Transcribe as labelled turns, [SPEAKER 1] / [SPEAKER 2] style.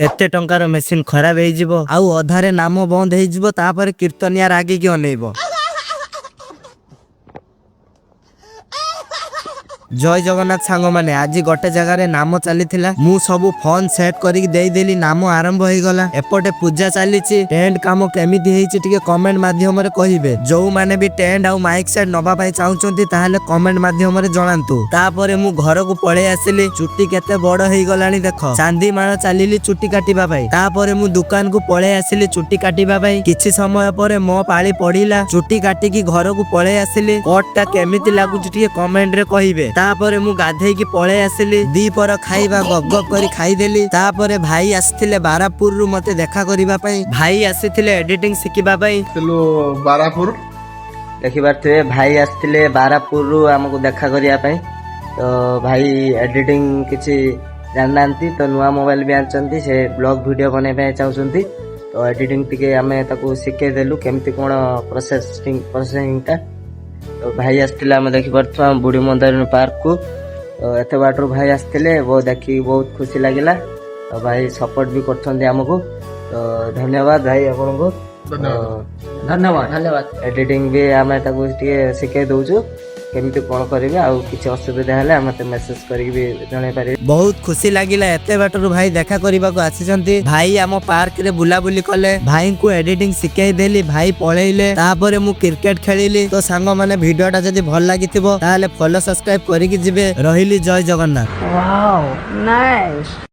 [SPEAKER 1] ଏତେ ଟଙ୍କାର ମେସିନ ଖରାପ ହେଇଯିବ ଆଉ ଅଧାରେ ନାମ ବନ୍ଦ ହେଇଯିବ। ତାପରେ କୀର୍ତ୍ତନିଆ ରାଗିକି ଅନେଇବ। ଜୟ ଜଗନ୍ନାଥ ସାଙ୍ଗମାନେ। ଆଜି ଗୋଟେ ଜାଗାରେ ନାମ ଚାଲିଥିଲା। ମୁଁ ସବୁ ଫୋନ ସେଟ୍ କରିକି ଦେଇଦେଲି। ନାମ ଆରମ୍ଭ ହେଇଗଲା। ଏପଟେ ପୂଜା ଚାଲିଛି। ଟେଣ୍ଟ କାମ କେମିତି ହେଇଛି, ଟିକେ କମେଣ୍ଟ ମାଧ୍ୟମରେ କହିବେ। ଯୋଉମାନେ ବି ଟେଣ୍ଟ ଆଉ ମାଇକ୍ ସେଟ୍ ନବା ପାଇଁ ଚାହୁଁଛନ୍ତି, ତାହେଲେ କମେଣ୍ଟ ମାଧ୍ୟମରେ ଜଣାନ୍ତୁ। ତାପରେ ମୁଁ ଘରକୁ ପଳେଇ ଆସିଲି। ଚୁଟି କେତେ ବଡ ହେଇଗଲାଣି ଦେଖ। ଚାନ୍ଦିମାଳ ଚାଲିଲି ଚୁଟି କାଟିବା ପାଇଁ। ତାପରେ ମୁଁ ଦୋକାନକୁ ପଳେଇ ଆସିଲି ଚୁଟି କାଟିବା ପାଇଁ। କିଛି ସମୟ ପରେ ମୋ ପାଳି ପଡିଲା। ଚୁଟି କାଟିକି ଘରକୁ ପଳେଇ ଆସିଲି। କଟ୍ ଟା କେମିତି ଲାଗୁଛି, ଟିକେ କମେଣ୍ଟ ରେ କହିବେ। ତାପରେ ମୁଁ ଗାଧେଇକି ପଳେଇ ଆସିଲି। ଦିପହର ଖାଇବା ଗପ ଗପ କରି ଖାଇଦେଲି। ତାପରେ ଭାଇ ଆସିଥିଲେ ବାରାପୁରରୁ ମତେ ଦେଖା କରିବା ପାଇଁ। ଭାଇ ଆସିଥିଲେ ଏଡିଟିଂ ଶିଖିବା ପାଇଁ।
[SPEAKER 2] ଥିଲୁ ବାରାପୁର।
[SPEAKER 1] ଦେଖିପାରୁଥିବେ, ଭାଇ ଆସିଥିଲେ ବାରାପୁରରୁ ଆମକୁ ଦେଖା କରିବା ପାଇଁ। ତ ଭାଇ ଏଡିଟିଂ କିଛି ଜାଣିନାହାନ୍ତି, ତ ନୂଆ ମୋବାଇଲ ବି ଆଣିଛନ୍ତି। ସେ ବ୍ଲଗ ଭିଡ଼ିଓ ବନେଇବା ପାଇଁ ଚାହୁଁଛନ୍ତି। ତ ଏଡିଟିଂ ଟିକେ ଆମେ ତାକୁ ଶିଖେଇ ଦେଲୁ, କେମିତି କ'ଣ ପ୍ରୋସେସିଂଟା। ତ ଭାଇ ଆସିଥିଲେ, ଆମେ ଦେଖିପାରୁଥିବା ଆମ ବୁଢ଼ୀ ମନ୍ଦାରିଣୀ ପାର୍କକୁ। ତ ଏତେ ବାଟରୁ ଭାଇ ଆସିଥିଲେ, ବହୁତ ଦେଖିକି ବହୁତ ଖୁସି ଲାଗିଲା। ତ ଭାଇ ସପୋର୍ଟ ବି କରୁଛନ୍ତି ଆମକୁ। ତ ଧନ୍ୟବାଦ ଭାଇ ଆପଣଙ୍କୁ।
[SPEAKER 2] ଧନ୍ୟବାଦ।
[SPEAKER 3] ଧନ୍ୟବାଦ, ଧନ୍ୟବାଦ।
[SPEAKER 1] ଏଡିଟିଂ ବି ଆମେ ତାକୁ ଟିକେ ଶିଖେଇ ଦଉଛୁ, କେମିତି କଣ କରିବେ। ଆଉ କିଛି ଅସୁବିଧା ହେଲେ ଆମେ ମେସେଜ କରିକି ବି ଜଣେଇ ପାରିବେ। ବହୁତ ଖୁସି ଲାଗିଲା, ଏତେ ବାଟରୁ ଭାଇ ଦେଖା କରିବାକୁ ଆସିଛନ୍ତି। ଭାଇ ଆମ ପାର୍କରେ ବୁଲାବୁଲି କଲେ। ଭାଇଙ୍କୁ ଏଡିଟିଂ ଶିଖେଇ ଦେଲି, ଭାଇ ପଳେଇଲେ। ତାପରେ ମୁଁ କ୍ରିକେଟ ଖେଳିଲି। ତ ସାଙ୍ଗମାନେ, ଭିଡିଓଟା ଯଦି ଭଲ ଲାଗିଥିବ, ତାହେଲେ ଫଲୋ ସବସ୍କ୍ରାଇବ କରିକି ଯିବେ। ରହିଲି, ଜୟ ଜଗନ୍ନାଥ।
[SPEAKER 3] Wow, nice.